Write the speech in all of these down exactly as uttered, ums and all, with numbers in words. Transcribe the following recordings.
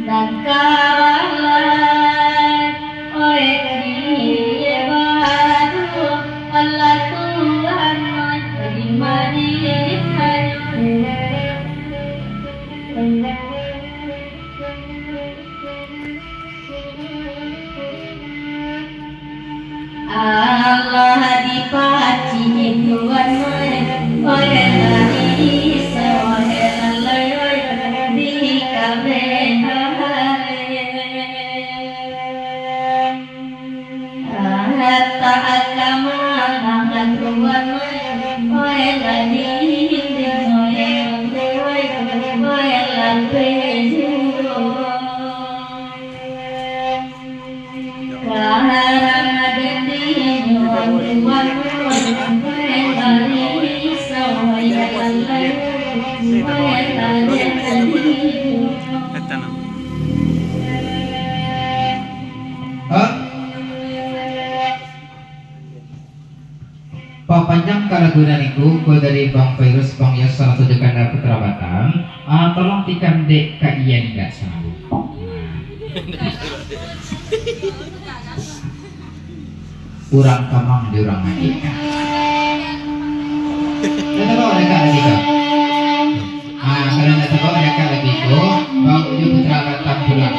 Nan kawalan, oe kini baru, Allah Tuhan mah di mari. Allah dipacik Tuhan, oe, oe, lari, oe, lalai, oe, di kabeh hari. Harta agama, Tuhan, oe, lari, oe, oe, lapeh juo. Hah? Papanjang kalagunan iku, ko dari Bang Fairuz, Bang Yos, sarato jo Kanda Putra Batam. Ah, tolong tikam dek Kak Ian, indak salah. Urang kamang di urang mandi. Ndak tabao dakak lagi ko. Ah, kalau ndak tabao dakak lagi ko, Bang Uju Putra Batam pulang.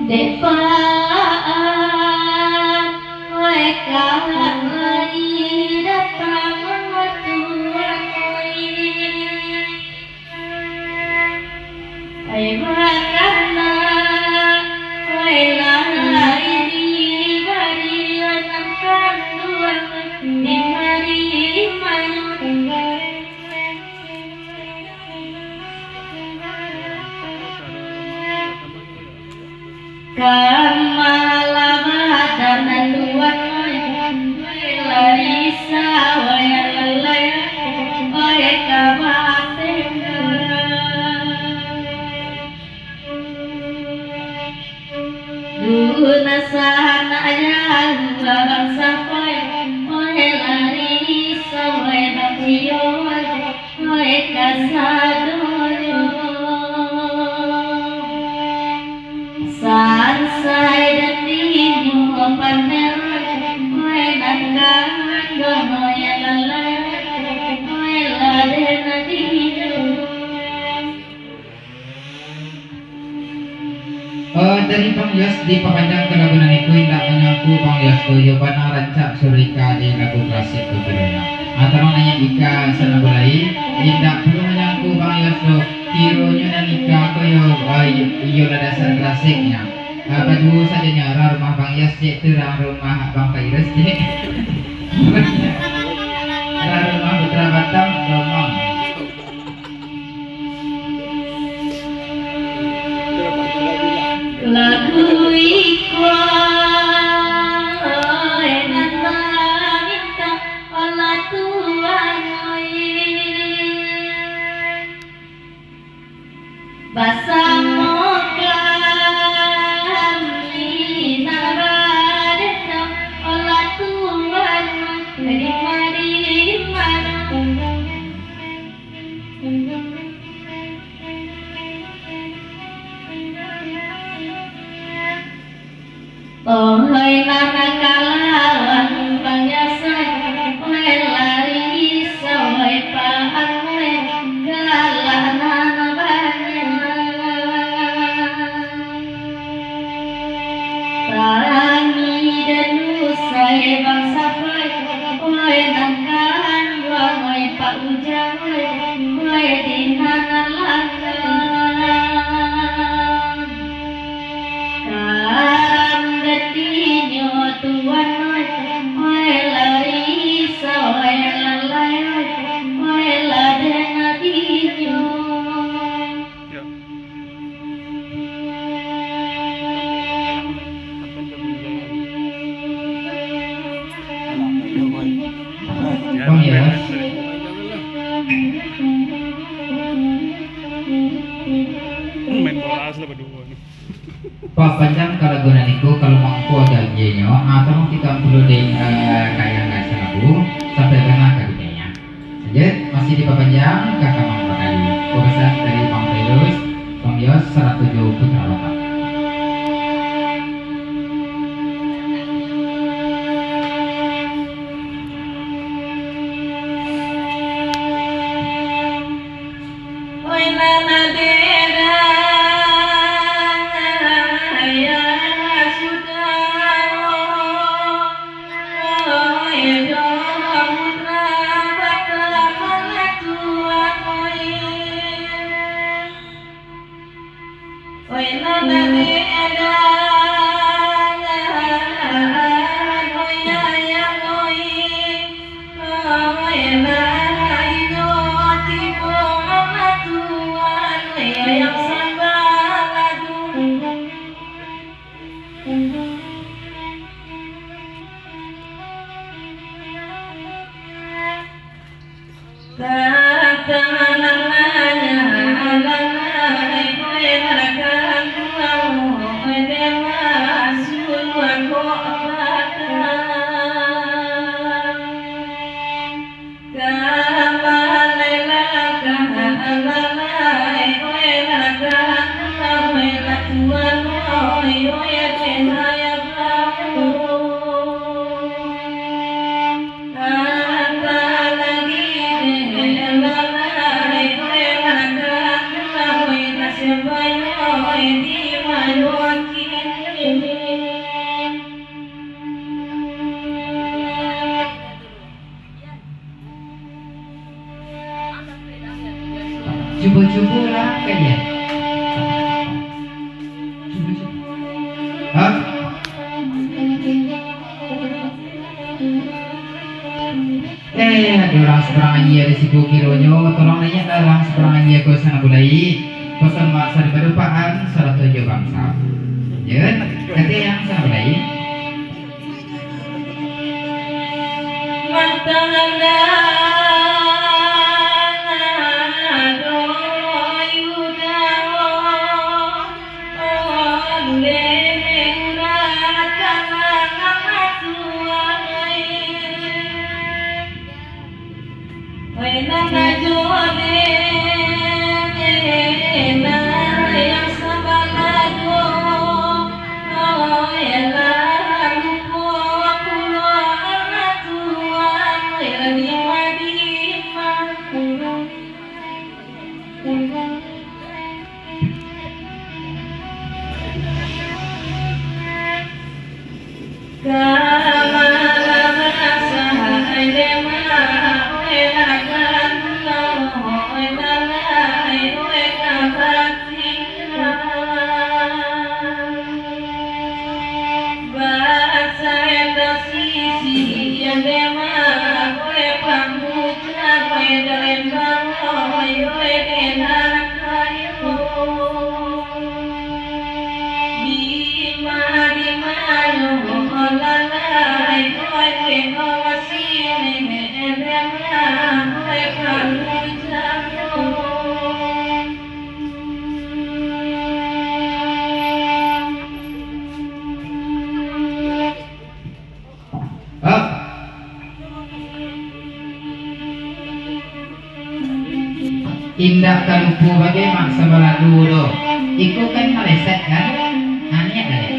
Dek paan, wai ka lai datang Tuhan, wai. Wai bakana, wai lai dibari anak kanduang, dibari manu. Kama lah badan tuan, wai, wai larisa, wai lalai, wai kabateh. Dunsanak jauah bangsa, wai, wai larisa, wai bakiyo, wai. Wai kasadonyo, sansai dan dinyo pander, wai nan kanduang, wai lalai, wai ladeh nadinyo. Eh, dari Bang Yos dipapanjang ka lagu nan iko, indak manyangko Bang Yos tu, iyo bana rancak surika di lagu klasik tu, kiranya. Atau nan ika sana bulai, indak pulo manyangko Bang Yos tu, kironyo nan ika ko iyo, eh, iyo, iyo lah dasar klasiknyo. Eh, baduo sajonyo, rang rumah Bang Yos cek tu, rang rumah Bang Fairuz cek. Rang rumah Putra Batam, Bang. Lagu iko nan tamintak Allah Tuhan, oi. Basamo kami nan badendam, Allah Tuhan, di ma-, di mano. Oih nan kalawan panyasai, oih lari isau, oih paan, oih galak nan banyak. Tarangi den usai bangsa pai, oi nan kanduang, oi Pak Ujang, oi, oi di nan langgang. Karam gatinyo tuan, oi, oi lari isau, oi lalai, oi, oi ladeh nadinyo. Bang Yos. Main bola lah berdua ni. Papanjang ka lagu nan iko, kalau mangko agak agiahnyo, ah, tolong tikam dulu dek, eh, kayang ka salagu, sampai bana ka dudeknyo. Lanjut, masih dipapanjang ka kamang bakali. Pesan dari Bang Fairuz, Bang Yos, sarato jo Putra Batam. Oi nan dera, ya sudah, oi doh putra bataman tuan, oi. Oi nan Cubo-cubo lah kalian. Cubo-cubo. Hah? Eh, ado urang sabarang aia di siko kironyo, tolong naiaklah urang sabarang aia ko sanak bulai. Pasan mak sari badupaan, sarato jo bangsa. Yo, kata yang sanak bulai. Hah? Indak talupo bagai mak sabalah duo doh. Iko kan maleset kan? Aniak baliak.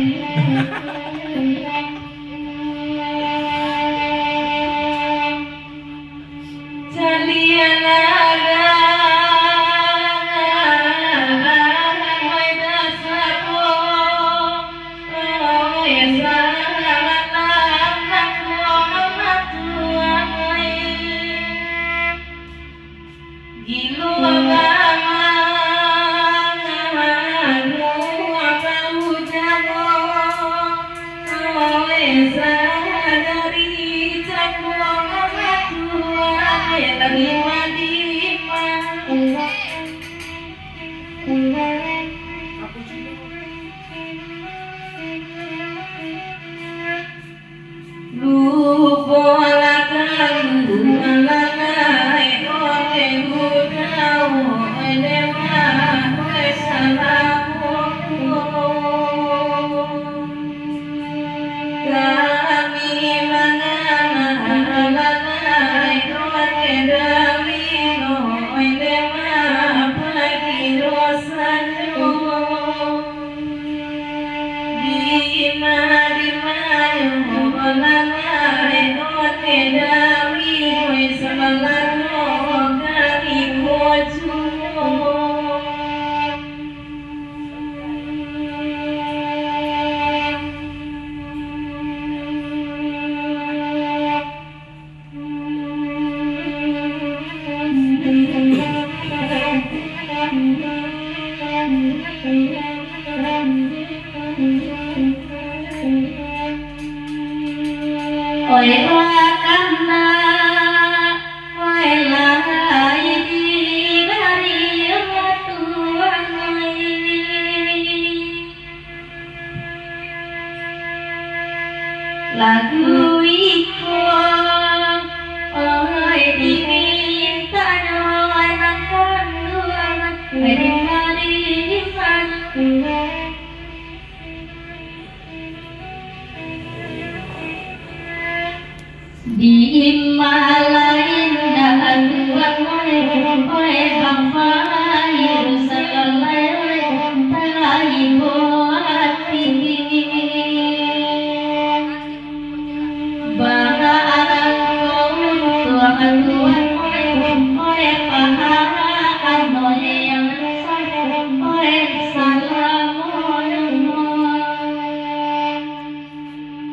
Di imah lain dah tuan, oi, oi, Bang Fairuz, lalai taibo ati. Baa arang ko untuak tuan, oi, oi, paha anoi yang sah, oi, salamo.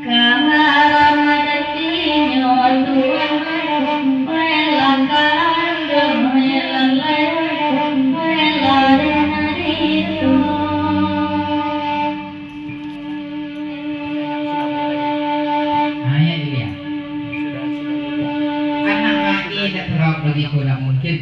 Ka ramatinyo tuan, oi, lah kandang, oi, lalai, oi, lari nari tu. Ayah Yulia. Anak laki dak terlalu begitu dah mungkin.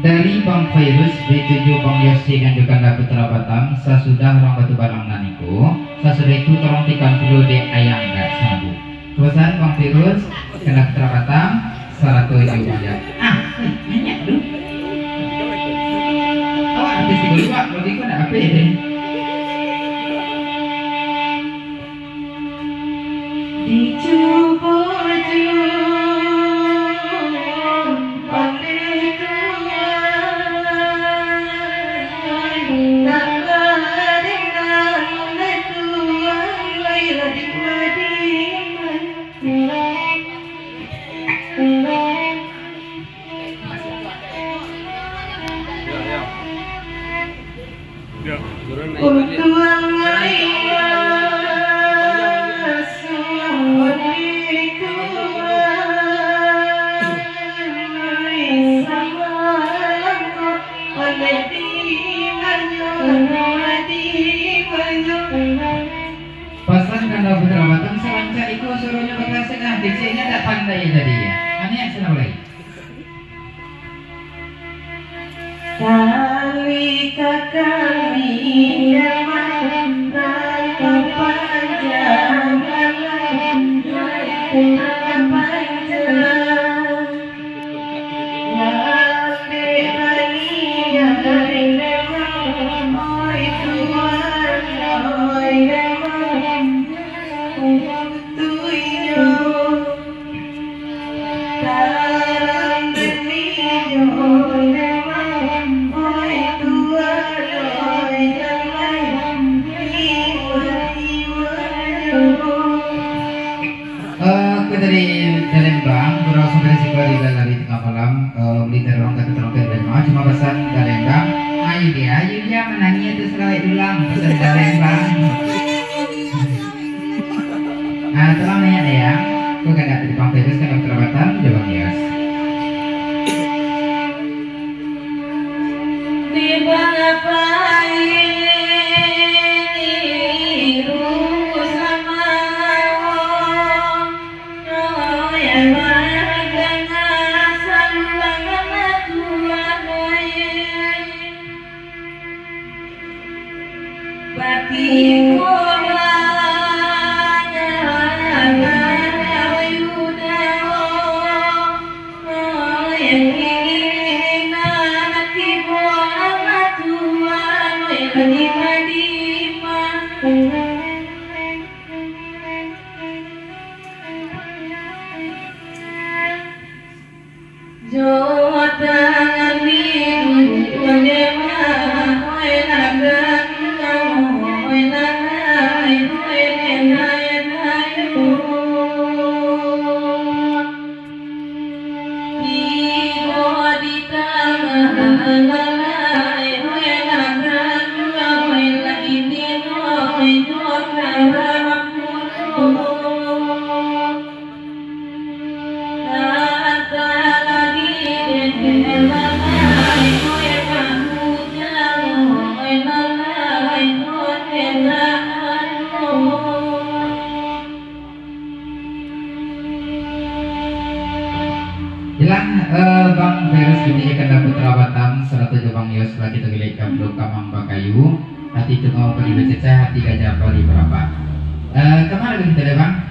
Dari Bang Fairuz, dituju Bang Yosi dan juga Kanda Putra Batam, sasudah urang Batu Balang nan iko, sasudah itu tolong tikan pulo dek Ayang Dak Sambu. Pesan Bang Fairuz, Kanda Putra Batam, sarato jo Bang Yosi. Ah, eh, banyak tu. Awak artis tigo luak, kalau iko nak apa ya, deh? Dicubo-cubo oleh Tuhan, nak barendang oleh Tuhan, lai lah di Madinah. Pasan Kanda Putra Batam, sarancak iko suaronyo bakas tangah, keceknyo dak pandai tadi, ya. Aniak senang lai. Tali ka kami, nan tapanjang, nan tapanjang. Nan dek baliak, oi, memang, oi, Tuhan, oi, memang. Eh, aku dari Palembang, kurang sampai di siko di galeri tangah malam, eh, beli terong tak terong tak terong, cuma pesan Palembang, ayo dia, ayo dia, manangis tu selawik dulang, pesan Palembang. Ah, tenang ya, ya. Kau kan nak di pantai terus kan, dapat rawatan, jawab ya. Di bawah ini, ruh sama, oh, yang bertengah, saluang anak Tuhan, eh. Ilang, eh, Bang Virus kini Kanda Putra Batam, sarato jo Bang Yos, lah kito gilek ka Pulau Kamang Bakayu, hati tungau padi bacacah, hati gajah padi barabak. Eh, kama lagu kito deh, Bang?